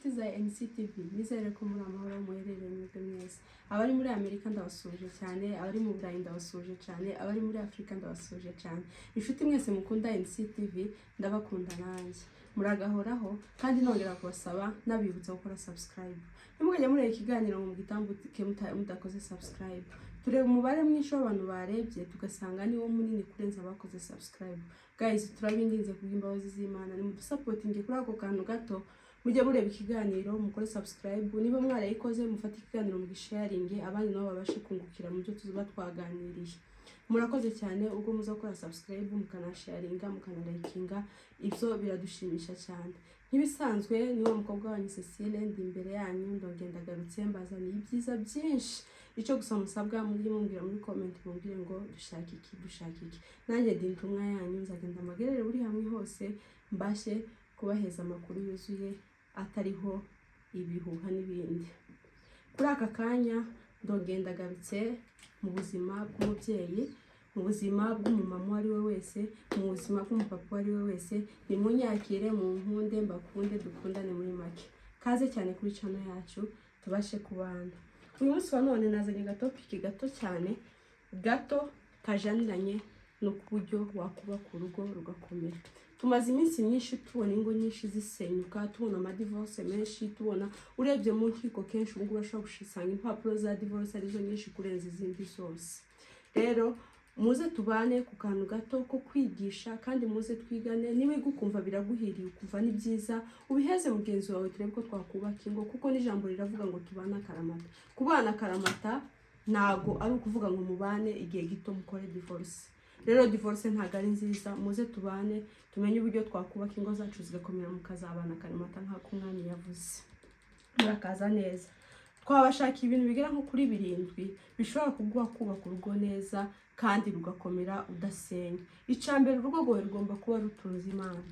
Inshuti za NCTV, nizere ko muri amahoro muherereye mwebwe mwese. Abari muri Amerika ndabasuhuje cyane, abari mu Burayi ndabasuhuje cyane, abari muri Afurika ndabasuhuje cyane. Inshuti mwese mukunda NCTV, ndabakunda nanjye. Muragahoraho. Kandi nongera kubasaba, nabibutsa gukora subscribe. Ntimukajya mureba ikiganiro ngo mugitambuke mudakoze subscribe. Tureba umubare mwinshi w'abantu barebye, tugasanga niwo munini kurenza abakoze subscribe. Guys, turabinginze kubw'imbabazi z'Imana, nimudusupportinge kuri ako kantu gato. Mujye mureba ikiganiro mukore subscribe. Niba mwarayikoze, mufate ikiganiro mugisharinge, abandi nabo babashe kungukira mu byo tuba twaganiriye. Murakoze cyane ubwo muza gukora subscribe, mukanasharinga, mukanalikinga, ibyo biradushimisha cyane. Nk'ibisanzwe, ni wa mukobwa wanyu Cecile, ndi imbere yanyu, ndongera ndagarutse, mbazaniye ibyiza byinshi. Icyo gusa musabwa, mujye mumbwira muri comment, mumbwire ngo dushaka iki, dushaka iki. Nanjye ndi intumwa yanyu, nzagenda amagerere buri hamwe hose, mbashe kubaheza amakuru yuzuye atariho ibihuha n'ibindi. Kuri aka kanya ndongera ndagarutse mu buzima bw'umubyeyi, mu buzima bw'umumama uwo ari we wese, mu buzima bw'umupapa uwo ari we wese. Nimunyakire, mu nkunde, mbakunde, dukundane muri make. Kaze cyane kuri channel yacu, tubashe kubana. Uyu munsi wa none nazanye agatopic gato cyane, gato kajaniranye n'uburyo wakubaka urugo rugakomera. Tumaze iminsi myinshi tubona ingo nyinshi zisenyuka, tubona amadivorce menshi, tubona urebye mu nkiko kenshi ubu ngubu bashobora gusanga impapuro za divorce arizo nyinshi kurenza izindi zose. Rero muze tubane ku kantu gato ko kwigisha, kandi muze twigane. Niba ukumva biraguhiriye, ukumva ni byiza, ubiheze mugenzi wawe, turebe ko twakubaka ingo, kuko n'ijambo riravuga ngo tubane akaramata. Kubana akaramata ntago ari ukuvuga ngo mubane igihe gito mukore divorce. Rero divorce ntabwo ari nziza. Muze tubane, tumenye uburyo twakubaka ingo zacu zigakomera, mukazabana akaramata nk'uko Umwami yavuze. Murakaza neza. Twabashakiye ibintu bigera nko kuri birindwi bishobora kuguha kubaka urugo neza kandi rugakomera udasenya. Icya mbere, urugo rwawe rugomba kuba rutunze Imana.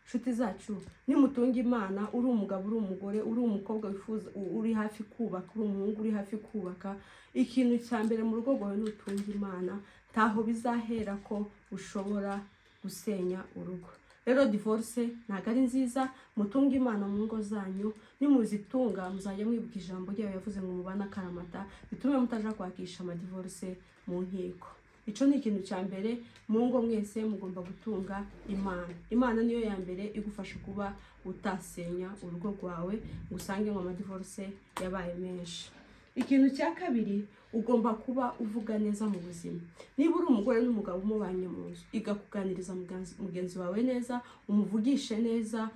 Inshuti zacu, nimutunga Imana, uri umugabo, uri umugore, uri umukobwa wifuza, uri hafi kubaka, uri umuhungu uri hafi kubaka, ikintu cya mbere mu rugo rwawe nutunga Imana, ntaho bizahera ko ushobora gusenya urugo. Rero divorce ntabwo ari nziza. Mutunge Imana mu ngo zanyu. Nimuzitunga, muzajya mwibuka ijambo ryayo yavuze ngo mubane akaramata, bitume mutaja kwakisha amadivorce mu nkiko. Icyo ni ikintu cya mbere. Mu ngo mwese mugomba gutunga Imana. Imana niyo ya mbere igufasha kuba utasenya urugo rwawe ngo usange ngo amadivorce yabaye menshi. Ikintu cya kabiri, ugomba kuba uvuga neza mu buzima. Niba uri umugore n'umugabo umubanye mu nzu, iga kuganiriza mugenzi wawe neza, umuvugishe neza,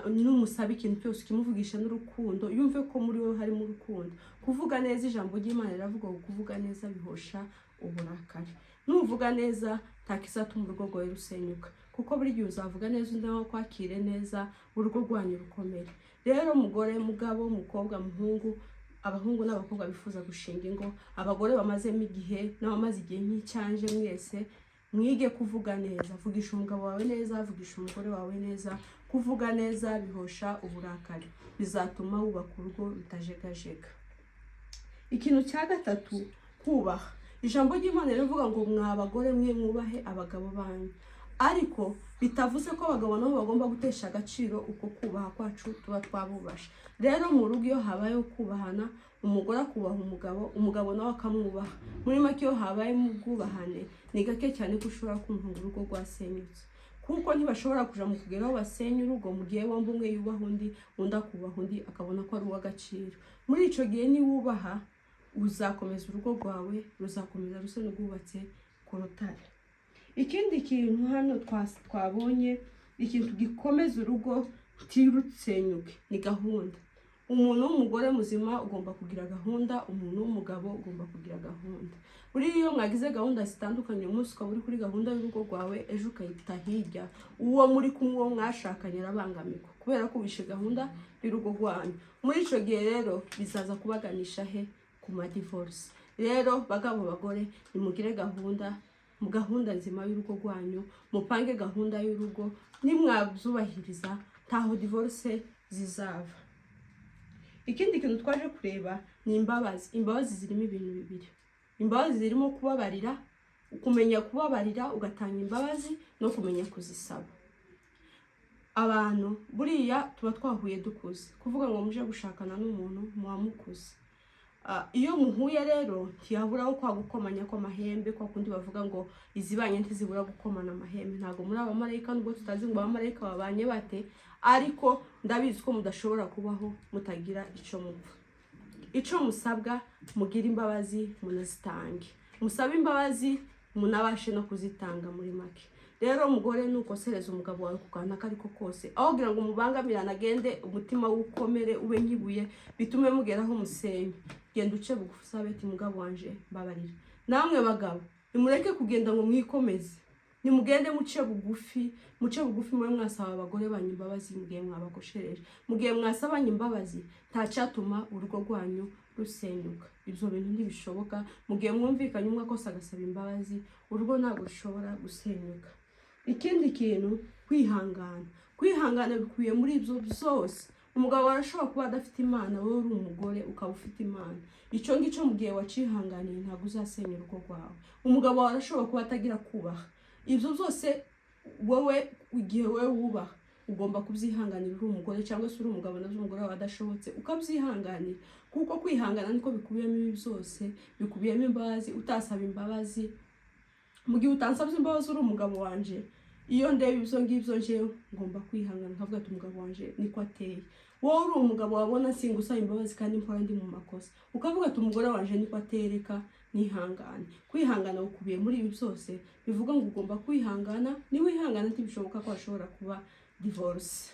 numusaba ikintu cyose ukimuvugisha n'urukundo, yumve ko muri wowe harimo urukundo. Kuvuga neza, ijambo ry'Imana riravuga ngo kuvuga neza bihosha uburakari. Nuvuga neza, ntakizatuma urugo rwawe rusenyuka, kuko buri gihe uzavuga neza, undi nawe akwakire neza, urugo rwanyu rukomere. Rero mugore, mugabo, mukobwa, muhungu, abahungu n'abakobwa bifuza gushinga ingo, abagore bamazemo igihe n'abamaze igihe nk'icyanje, mwese mwige kuvuga neza. Vugisha umugabo wawe neza, vugisha umugore wawe neza. Kuvuga neza bihosha uburakari, bizatuma wubaka urugo rutajegajega. Ikintu cya gatatu, kubaha. Ijambo ry'Imana riravuga ngo mwa bagore mwe, mwubahe abagabo banyu, ariko bitavuze ko abagabo nabo bagomba gutesha agaciro uko kubaha kwacu tuba twabubasha. Rero mu rugo iyo habayeho kubahana, umugore akubaha umugabo, umugabo nawe akamwubaha, muri make iyo habayemo ubwubahane, ni gake cyane ko ushobora kumva ngo urugo rwasenyutse, kuko ntibashobora kuja mu kugera aho basenya urugo mu gihe bombi umwe yubaha undi, undi akubaha undi, akabona ko ari uw'agaciro. Muri ico gihe niwubaha, uzakomeza urugo rwawe, ruzakomeza rusa n'urwubatse ku rutare. Ikindi kintu hano twabonye, ikintu gikomeza urugo ntirusenyuke, ni gahunda. Umuntu w'umugore muzima ugomba kugira gahunda, umuntu w'umugabo ugomba kugira gahunda. Buriya iyo mwagize gahunda zitandukanye, umunsi ukaba uri kuri gahunda y'urugo rwawe, ejo ukayita hirya, uwo muri kumwe, uwo mwashakanye, arabangamirwa kubera ko wishe gahunda y'urugo rwanyu. Muri icyo gihe rero bizaza kubaganisha he? Ku madivorce. Rero bagabo, bagore, nimugire gahunda, mu gahunda nzima y'urugo rwanyu, mupange gahunda y'urugo. Nimwabyubahiriza, ntaho divorce zizava. Ikindi kintu twaje kureba ni imbabazi. Imbabazi zirimo ibintu bibiri. Imbabazi zirimo kubabarira, kumenya kubabarira ugatanga imbabazi, no kumenya kuzisaba. Abantu buriya tuba twahuye dukuze. Kuvuga ngo muje gushakana n'umuntu, muba mukuze. Iyo muhuye rero, ntiyaburaho kwa gukomanya kw'amahembe, kwa kundi bavuga ngo izibanye ntizibura gukomana amahembe. Ntabwo muri abamarayika, nubwo tutazi ngo abamarayika babanye bate, ariko ndabizi ko mudashobora kubaho mutagira icyo mupfa. Icyo musabwa, mugire imbabazi, munazitange. Musabe imbabazi, munabashe no kuzitanga. Muri make rero, umugore, nukosereza umugabo wawe ku kantu ako ariko kose, aho kugira ngo mubangamirane, agende umutima w'ukomere ube nk'ibuye, bitume mugeraho musenye, genda uce bugufi, usabe ati: "Mugabo wanje, mbabarira." Namwe bagabo, nimureke kugenda ngo mwikomeze, nimugende muce bugufi, muce bugufi, mube mwasaba abagore banyu imbabazi mu gihe mwabakoshereje. Mu gihe mwasabanye imbabazi, nta cyatuma urugo rwanyu rusenyuka. Ibyo bintu ntibishoboka. Mu gihe mwumvikanye, umwe akose agasaba imbabazi, urugo ntabwo rushobora gusenyuka. Ikindi kintu, kwihangana. Kwihangana bikubiye muri ibyo byose. Umugabo arashobora kuba adafite Imana, wowe uri umugore ukaba ufite Imana. Icyo ngicyo mu gihe wacihanganiye, ntabwo uzasenya urugo rwawe. Umugabo wawe arashobora kuba atagira kubaha. Ibyo byose wowe, igihe wowe wubaha, ugomba kubyihanganira uri umugore, cyangwa se uri umugabo nabyo, umugore wawe adashobotse, ukabyihanganira, kuko kwihangana niko bikubiyemo ibi byose, bikubiyemo imbabazi. Utasaba imbabazi, mu gihe utansabye imbabazi uri umugabo wanje, iyo ndeba ibyo ngibyo, njewe ngomba kwihangana, nkavuga ati: "Umugabo wanje niko ateye." Wowe uri umugabo, wabona singa usaba imbabazi kandi mpora ndi mu makosa, ukavuga ati: "Umugore wanje niko atereka, nihangane." Kwihangana gukubiye muri ibi byose. Bivuga ngo ugomba kwihangana. Niwihangana, ntibishoboka ko hashobora kuba divorce.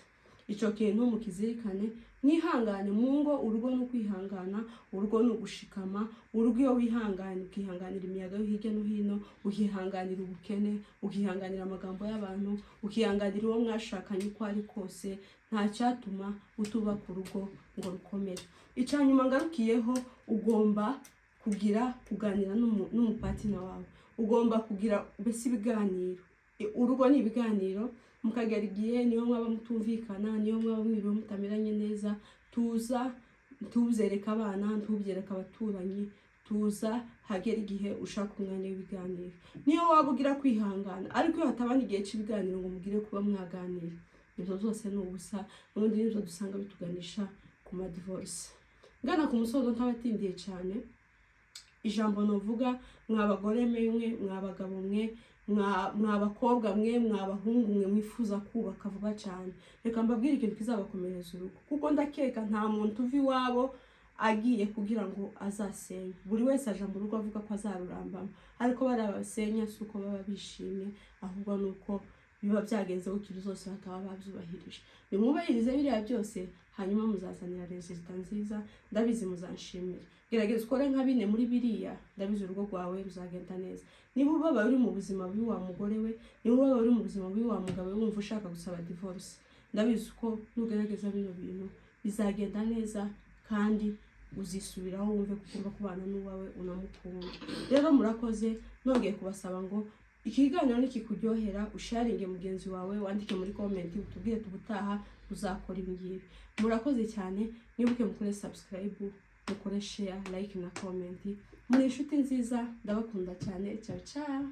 Icyo kintu mukizirikane, mwihangane mu ngo. Urugo ni ukwihangana, urugo ni ugushikama. Urugo, iyo wihanganye, ukihanganira imiyaga yo hirya no hino, ukihanganira ubukene, ukihanganira amagambo y'abantu, ukihanganira uwo mwashakanye uko ari kose, nta cyatuma utubaka urugo ngo rukomere. Icya nyuma ngarukiyeho, ugomba kugira kuganira n'umupartner wawe. Ugomba kugira mbese ibiganiro. Urugo ni ibiganiro. Mukagera igihe, niyo mwaba mutumvikana, niyo mwaba mwiriwe mutameranye neza, tuza, ntubyereke abana, ntubyereke abaturanyi, tuza hagera igihe ushaka umwanya w'ibiganiro. Niyo waba ugira kwihangana, ariko iyo hatabana igihe cy'ibiganiro ngo mugire kuba mwaganira, ibyo byose ni ubusa. N'ubundi nibyo dusanga bituganisha ku madivorce. Ngana ku musozo, ntabatindiye cyane, ijambo nuvuga: mwa bagore mwe, mwa bagabo mwe, mwa bakobwa mwe, mwa bahungu mwe mwifuza kubaka vuba cyane, reka mbabwire ikintu kizabakomereza urugo, kuko ndakeka nta muntu uva iwabo agiye kugira ngo azasenye. Buri wese aja mu rugo avuga ko azarurambamo, ariko bariya basenya si uko baba bishimye, ahubwo ni uko biba byagenze gutyo zose bakaba babyubahirije. Nimwubahirize biriya byose, hanyuma muzazanira résultat nziza, ndabizi muzanshimira. Gerageza ukore nka bine muri biriya, ndabizi urugo rwawe ruzagenda neza. Niba ubabaye uri mu buzima bubi, wa mugore we, niba ubabaye uri mu buzima bubi, wa mugabo we, wumva ushaka gusaba divorce, ndabizi ko nugerageza bino bintu bizagenda neza, kandi uzisubiraho wumve ko ugomba kubana n'uwawe unamukunda. Rero murakoze. Nongeye kubasaba ngo ikiganiro nikikuryohera, usharinge mugenzi wawe, wandike muri comment, utubwire ubutaha uzakora ibi ngibi. Murakoze cyane. Mwibuke mukore subscribe, mukore share, like na comment. Muri inshuti nziza, ndabakunda cyane. Ciao ciao.